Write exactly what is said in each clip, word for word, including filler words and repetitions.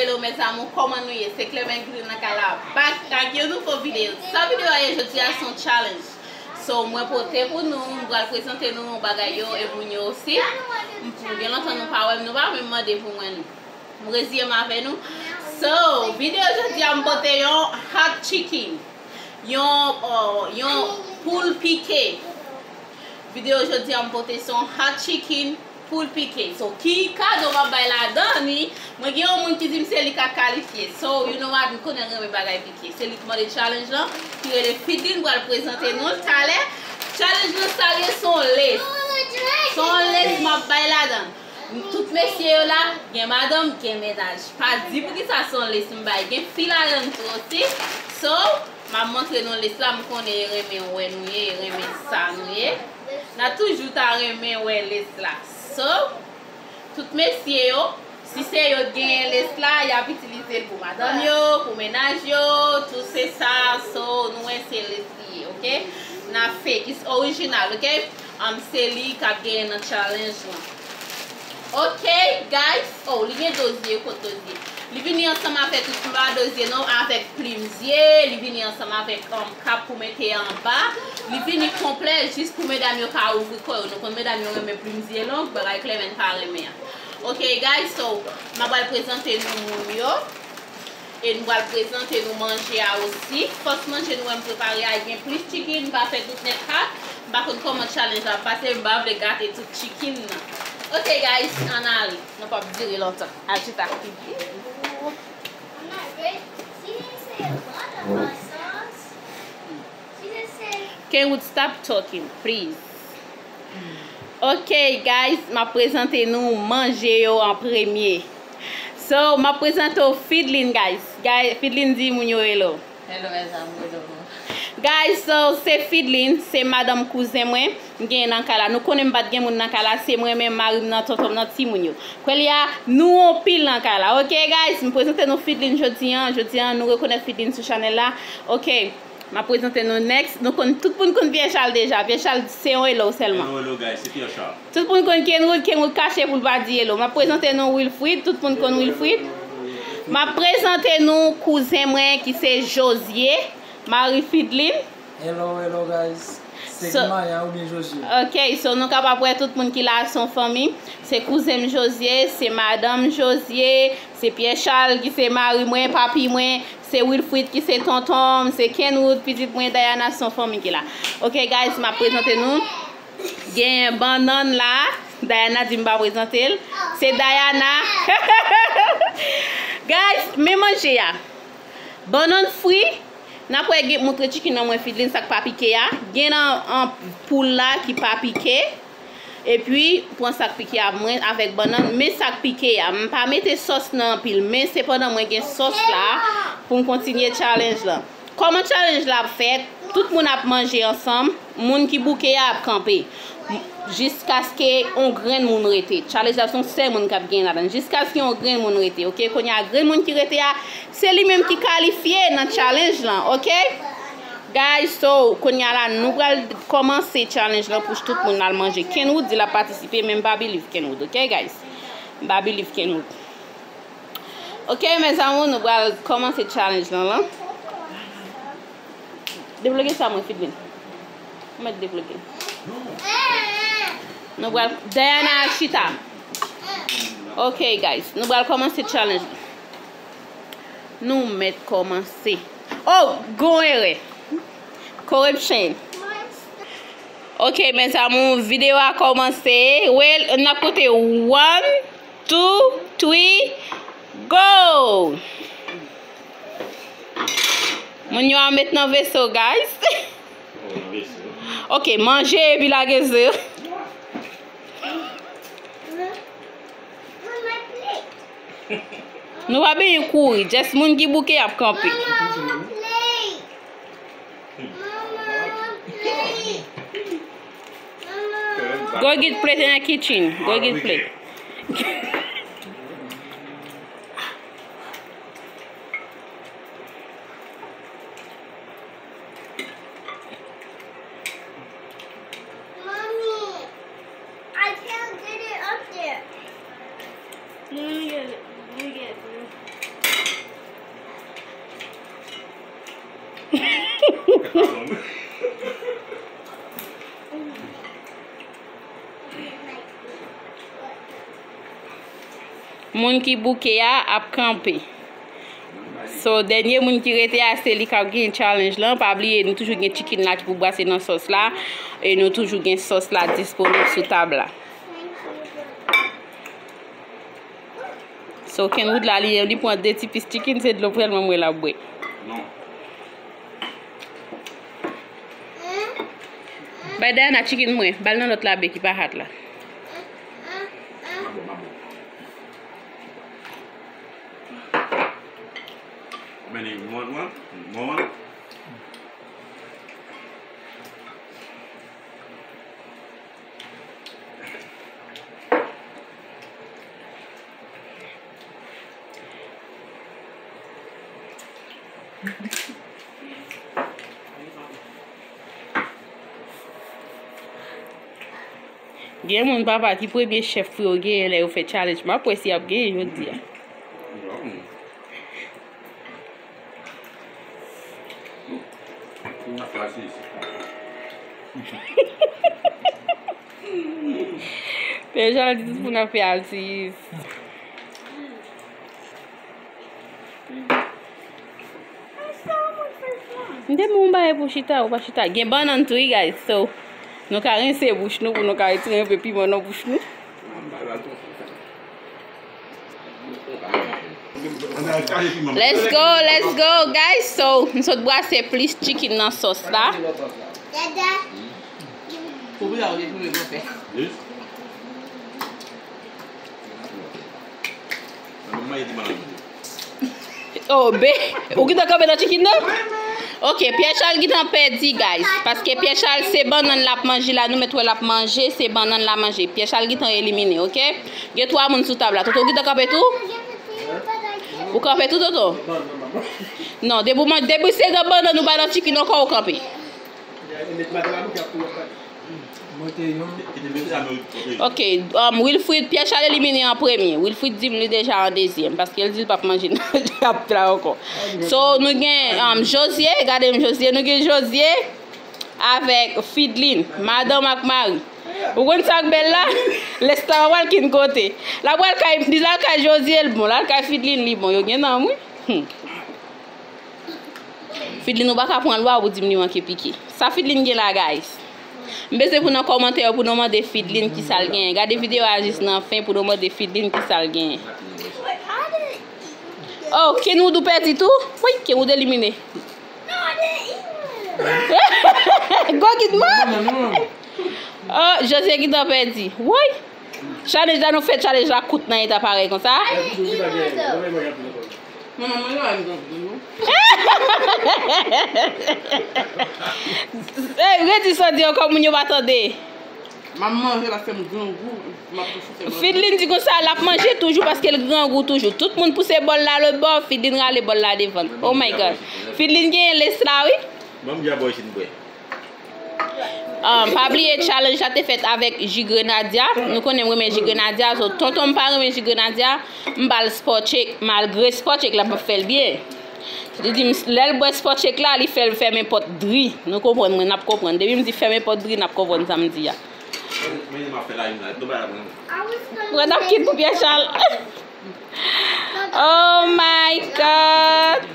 Yo, mes amours, kòman nou ye? Se Clement Green nan kay la, back ak yon nouvo videyo. Sa videyo a ye jodi a se yon challenge. So, mwen pote pou nou, m pral prezante nou yon bagay yo e moun yo osi. M, gen lontan nou pa wè m, nou pa menm mande pou mwen. M reziye m avè nou. So, videyo jodi a m pote yon hot chicken. Yon, uh, yon poul pike. Videyo jodi a m pote se yon hot chicken poul pike. So, ki kado m ap bay ladan li? Mwen gen yon moun ki di m se li k ap kalifye. So, you know what? M konnen l renmen bagay pike. Se li k mande challenge lan, ki rele Fidlin, pral prezante nou l talè. Challenge lan sa l ye, se yon lace. Se yon lace m ap bay ladan. Tout mesye yo la, gen madanm, gen mennaj. Pa di poukisa se yon lace m bay. Gen fi ladan l tou osi. So, m ap montre nou lace la, m konnen e renmen wè nou ye, e renmen sa nou ye. N a toujou ta renmen wè lace la. So, tout mesye yo, si se yo t genyen lace la, y ap itilize l pou madanm yo, pou mennaj yo, tout se sa. So, nou wè se lace li ye, oke? N a fake, it's original, oke? Um, se li k ap genyen nan challenge lan. Ok, guys. Oh, li gen do zye, kot do zye? Li vini ansanm avèk, li pa do zye non, avèk plim zye, li vini ansanm avèk, um, kap pou mete anba. Li vini konplè jis pou medam yo ka ouvri kò yo. Nou konn medam yo renmen plim zye long, bagay Clement pa renmen an. Ok, guys, so, m ap pral prezante nou moun yo. E nou pral prezante nou manje a osi. Fòs manje nou wè m prepare a gen plis chicken, m pa fè tout nèt ha. M pa konn kòman challenge la ap pase, m pa vle gate tout chicken nan. Ok, guys, ann ale. Nou p ap dire lontan. Al chita. Kenwood, stop talking, please. Ok, guys, m ap prezante nou manje yo an premye. So, m ap prezante w Fidlin, guys. Guys, Fidlin di moun yo hello. Hello, mes amours, hello. Guys, so, se Fidlin, se madanm kouzen mwen. M genyen nan kay la. Nou konnen m pa t gen moun nan kay la, se mwen menm, mari m nan, tonton m nan, timoun yo. Kwè li a, nou anpil nan kay la. Ok, guys, m prezante nou Fidlin jodi an. Jodi an, nou rekonèt Fidlin sou chanèl la. Ok. M ap prezante nou next. Nou konn, tout moun konn Pierre Charles deja. Pierre Charles, se yon hello sèlman. Hello, hello, guys, se Pierre Charles. Tout moun konn Kenwood, Kenwood kache pou l pa di hello. M ap prezante nou Wilfrid, tout moun konn Wilfrid. M ap prezante nou kouzen mwen ki se Josie, mari Fidlin. Hello, hello, guys. Se So- Kimaya oubyen Josie? Ok, so nou kapab wè tout moun ki la se yon fanmi. Se kouzen m Josie, se madanm Josie, se Pierre Charles ki se mari mwen, papi mwen. Se Wilfrid ki se tonton m, se Kenwood, pitit mwen, Diana, se yon fanmi ki la. Ok, guys, m ap prezante nou. Gen bannann la, Diana di m pa prezante l. Se Diana. Guys, men manje a. Bannann fri, n ap wè gen, montre chicken nan mwen Fidlin, sa k pa pike a. Gen nan, an, poul la ki pa pike. Epi, pran sa k pike a mwen avèk bannann, men sa k pike a. M pa mete sòs nan anpil, men sepandan mwen gen sòs la pou m kontinye challenge lan. Kòman challenge la ap fèt? Tout moun ap manje ansanm, moun ki bouke a ap kanpe. Jiskaske yon grenn moun rete. Challenge la se yon sèl moun k ap genyen ladan. Jiskaske yon grenn moun rete, ok? Kounye a, grenn moun ki rete a, se li menm ki kalifye nan challenge lan, ok? Guys, so, kounye a la, nou pral kòmanse challenge lan pou tout moun al manje. Kenwood di l ap patisipe, men m pa believe Kenwood, ok, guys? M pa believe Kenwood. Ok, mes amours, nou pral kòmanse challenge lan, lan. Debloke sa mwen, Fidlin. Ou mèt debloke. Nou pral, Diana al chita. Ok, guys, nou pral kòmanse challenge lan. Nou mèt kòmanse. Oh, gon erè. Corruption. Ok, mes amours, videyo a kòmanse. Well, n ap konte one, two, three, go! Moun yo a met nan veso, guys. Ok, manje epi lage zo. Nou pa bezwen kouri, just moun ki bouke ap kanpe. Go get plate in the kitchen. Go get plate. Mommy, I can't get it up there. Let me get it. Let me get it. Moun ki bouke a ap kanpe. So, dènye moun ki rete a, se li k ap gen challenge lan. Pa bliye, nou toujou gen chicken la ki pou brase nan sòs la. E nou toujou gen sòs la disponib sou tab la. So, Kenwood la, li, li pran de ti pis chicken, se dlo sèlman m wè l ap bwè. Non. Bay Diana chicken mwen, ba l nan lòt labe ki pa hot la. Ma bon, ma bon. How many? You want one? More one? Gen moun, papa, ki premye chèf pou yo genyen lè yo fè challenge. M ap wè si y ap genyen jodi a. Deja di tout moun ap fè atis. M te ban w bagay pou chita, ou pa chita. Gen bannann tou, wi, guys. So, nou ka rense bouch nou pou nou ka retire enpe piman nan bouch nou. Let's go, let's go, guys. So, m sot brase plis chicken nan sòs la. Dada. Pou bri a, ou te tounen granpè. Oh, be, ou gentan kanpe nan chicken nan? Ok, Pierre Charles gentan pèdi, guys. Paske Pierre Charles, se bannann l ap manje la, nou mèt wè l ap manje, se bannann l ap manje. Pierre Charles gentan elimine, ok? Gen twa moun sou tab la. Toto, ou gentan kanpe tou? Ou kanpe tou, Toto? Non, depi w man-, depi se nan bannann ou bay nan chicken ankò, ou kanpe. Ok, um, Wilfrid, Pierre Charles elimine an premye. Wilfrid di m li deja an dezyèm, paske l di l p ap manje nan tab la ankò. So, nou gen, um, Josie, gade m Josie, nou gen Josie avèk Fidlin, madanm ak mari. Ou konn sa k bèl la? Lè sa w al kin kote? L ap al kay, li al kay Josie, l bon, l al kay Fidlin, li bon, yo gen nanm, wi. Hmm. Fidlin, ou pa ka pran lwa pou di m li manke pike. Sa Fidlin gen la, guys? M bezwen pou nan kòmantè yo pou nou mande Fidlin kisa l genyen. Gade videyo a jis nan fen pou nou mande Fidlin kisa l genyen. Oh, Kenwood ou pèdi tou? Wi, Kenwood elimine. Go Kid mwen! Oh, Josie gentan pèdi. Woy! Challenge la nou fè, challenge la kout nan eta parèy konsa. Manman mwen yo a m nan vin nou. Ey, redi sa w di ankò, moun yo pa tande. M ap manje paske m grangou, m ap tou soufle manje. Fidlin di konsa, l ap manje toujou paske l grangou toujou. Tout moun pouse bòl la lòt bò, Fidlin rale bòl la devan. Oh my God. Fidlin genyen lès la, wi. Ban m di a bò isit m bwè. Ah, pa bliye challenge la te fèt avèk ji grenadya. Nou konnen m renmen ji grenadya, so tonton m pa renmen ji grenadya, m ba l spòtchek, malgre spòtchek la p ap fè l byen. Li di m, lè l bwè spòtchek la, li fè l fèmen pòt dri. Nou konprann, mwen, n ap konprann. Depi m di fèmen pòt dri, n ap konprann sa m di a. Pran napkin pou Pierre Charles. Oh my God!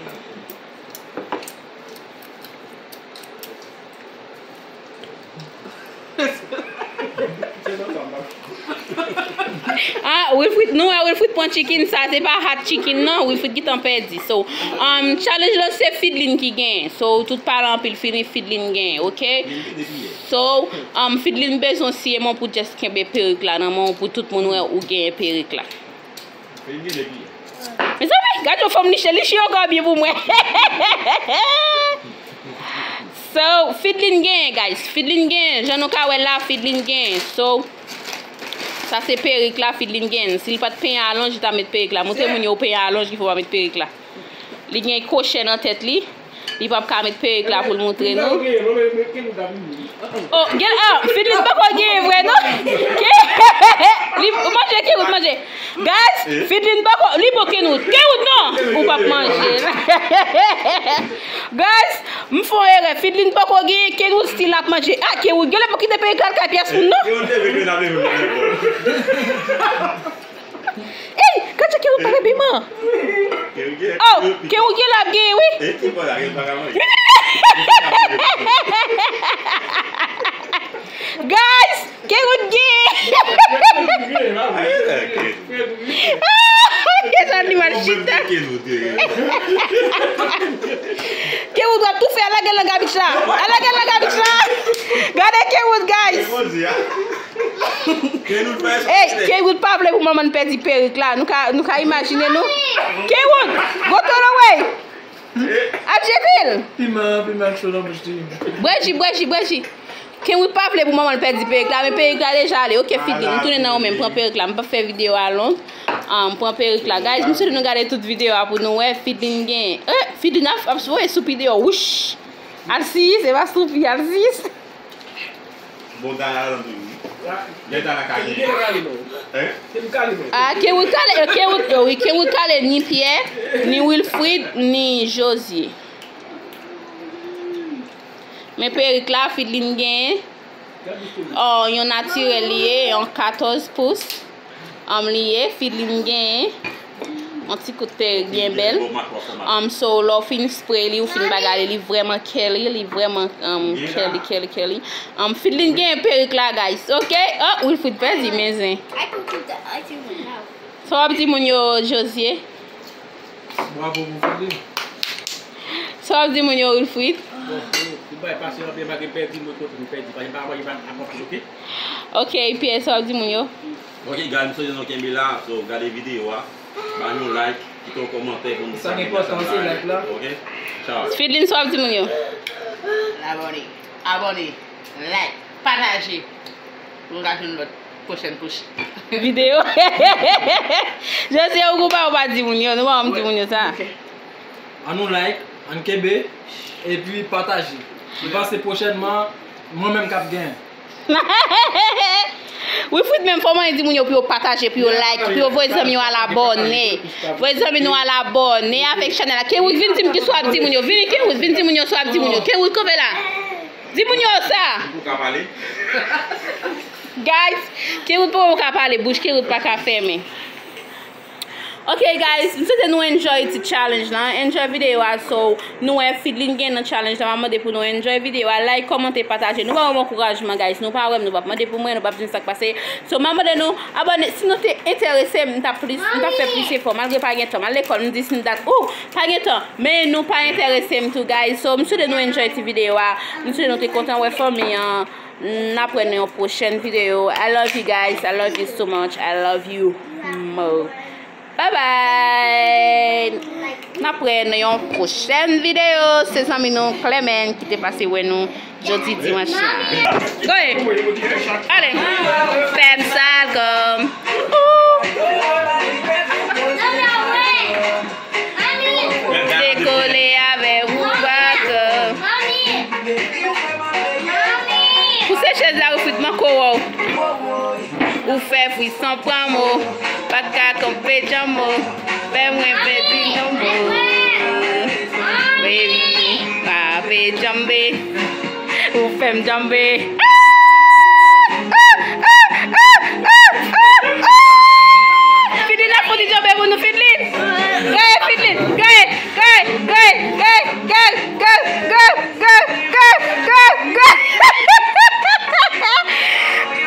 Ah, Wilfrid, nou wè Wilfrid pran chicken, sa se pa hot chicken non, Wilfrid gentan pèdi. So, um, challenge la se Fidlin ki genyen. So, tout pale anpil fini, Fidlin genyen, ok? So, um, Fidlin bezwen siye mwen pou just kenbe perik la nan men w pou tout moun wè ou genyen perik la. Mezanmi, gade yon fanm liche, liche ankò byen pou mwen. So, Fidlin genyen, guys. Fidlin genyen. Jan nou ka wè la, Fidlin genyen. So, sa se perik la, Fidlin genyen. Si l pa t penyen alonj, li ta met perik la. Montre moun yo penyen alonj, ki fò pa met perik la. Li gen kwochè nan tèt li. Li p ap ka met perik la pou l montre nou. Oh, gen, ah, Fidlin poko genyen vre non. Li manje, Kenwood manje. Guys, Fidlin poko, li bon Kenwood. Kenwood non. Ou Ap manje. Guys, m fè yon erè. Fidlin poko genyen, Kenwood still ap manje. Ah, Kenwood genlè poko kite peyi kal kay pyès moun, non? Kenwood te vle ke n ap leve pou leve. Ey, gad jan Kenwood pa fè piman. Oh, Kenwood genlè ap genyen, wi. E ki pa la, Kenwood pa ka manje. Guys, Kenwood gen. Kenwood mal chita. Kenwood w ap toufe, al lage l nan gabich la. Al lage l nan gabich la. Gade Kenwood, guys. Hey, Kenwood pa vle pou manman l pèdi perik la. Nou ka, nou ka imajine nou. Kenwood, go to the way. Ap jete l. Piman, piman cho nan bouch li. Bwè ji, bwè ji, bwè ji. Kenwood pa vle pou manman l pèdi perik la, men perik la deja ale. Ok, Fidlin, m tounen nan ou menm, pran perik la. M p ap fè videyo a long. Ah, m pran perik la. Guys, m swete nou gade tout videyo a pou nou wè Fidlin gen. Eh, Fidlin ap, ap voye soupi deyò. Wouch! Al siyiz, se pa soupi, al siyiz. Bon, Dana la tou wi. Lè Dana ka gen. Hein? Ah, Kenwood kale, Kenwood, oh wi, Kenwood kale ni Pierre, ni Wilfrid, ni Josie. Men perik la, Fidlin genyen. Oh, yon natirèl li ye, yon katòz pous. Um, li ye, Fidlin genyen. Yon ti kout perik byen bèl. Um, so, lè w fin spray li, ou fin bagay li, li vrèman curly, li vrèman, um, curly, curly, curly. Um, Fidlin genyen perik la, guys. Ok? Oh, Wilfrid pèdi, men zen. I can keep the ice in my mouth. Sa w ap di moun yo, Josie? Bravo pou Fidlin. Sa w ap di moun yo, Wilfrid? Bon, pou, pou bay pase anpil, malgre pèdi, mwen kontan m pèdi. Paske m pa manje, m ap anpil, ok? Ok, Pierre, sa w ap di moun yo? Ok, guys, m swete nou kenbe la, so, gade videyo a. Ba nou like, kite yon kòmantè pou nou sa ki enpòtan, se like la. Ok? Ciao. Fidlin, sa w ap di moun yo? Abòne, abòne, like, pataje. Pou nou ka jwenn lòt pwochèn pwoch videyo. Josie, ou koupa ou pa di moun yo, nou pa janm di moun yo sa. An nou like, an kenbe, epi pataje. M panse pwochènman, mwen menm k ap genyen. Wilfrid menm fò mwen di moun yo pou yo pataje, pou yo like, pou yo voye zanmi yo al abòne. Voye zanmi nou al abòne avèk chanèl la. Kenwood, vin di m ki sa w ap di moun yo. Vini, Kenwood, vin di moun yo sa w ap di moun yo. Kenwood, kanpe la. Di moun yo sa. Ou ka pale? Guys, Kenwood poko ka pale, bouch Kenwood pa ka fèmen. Ok, guys, m swete nou enjoy ti challenge lan. Enjoy videyo a, so, nou wè Fidlin gen nan challenge lan. M ap mande pou nou enjoy videyo a, like, kòmante, pataje. Nou ba w yon ankourajman, guys. Nou pa wè m, nou p ap mande pou mwen, nou p ap di m sa k pase. So, m ap mande nou abòne. Si nou te enterese, m t ap plis, m t ap fè plis efò. Malgre pa gen tan, m al lekòl, m di si m dat, ou, pa gen tan. Men nou pa enterese m tou, guys. So, m swete nou enjoy ti videyo a. M swete nou te kontan wè fanmi an. N ap wè nan yon pwochèn videyo. I love you guys. I love you so much. I love you more. Bye bye. N ap wè nan yon pwochèn videyo. Se zanmi nou Clement ki te pase wè nou jodi dimanch la. Goye. Ale. Fè m sa kòm. Ooh. Dekole avè ou baka. Pouse chèz la, Wilfrid, manko wè w. Ou fè frison pran mo. Pa ka kanpe djanmo. Fè mwen pèdi non mo. Baby, pa pe djanbe. Ou fè m djanbe. Fidlin ap fouti djanbe pou nou, Fidlin. Gaye, Fidlin. Gaye, gaye, gaye.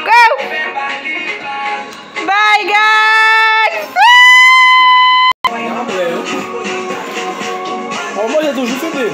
Go! Bye, guys! Mwen manje toujou, Fidlin.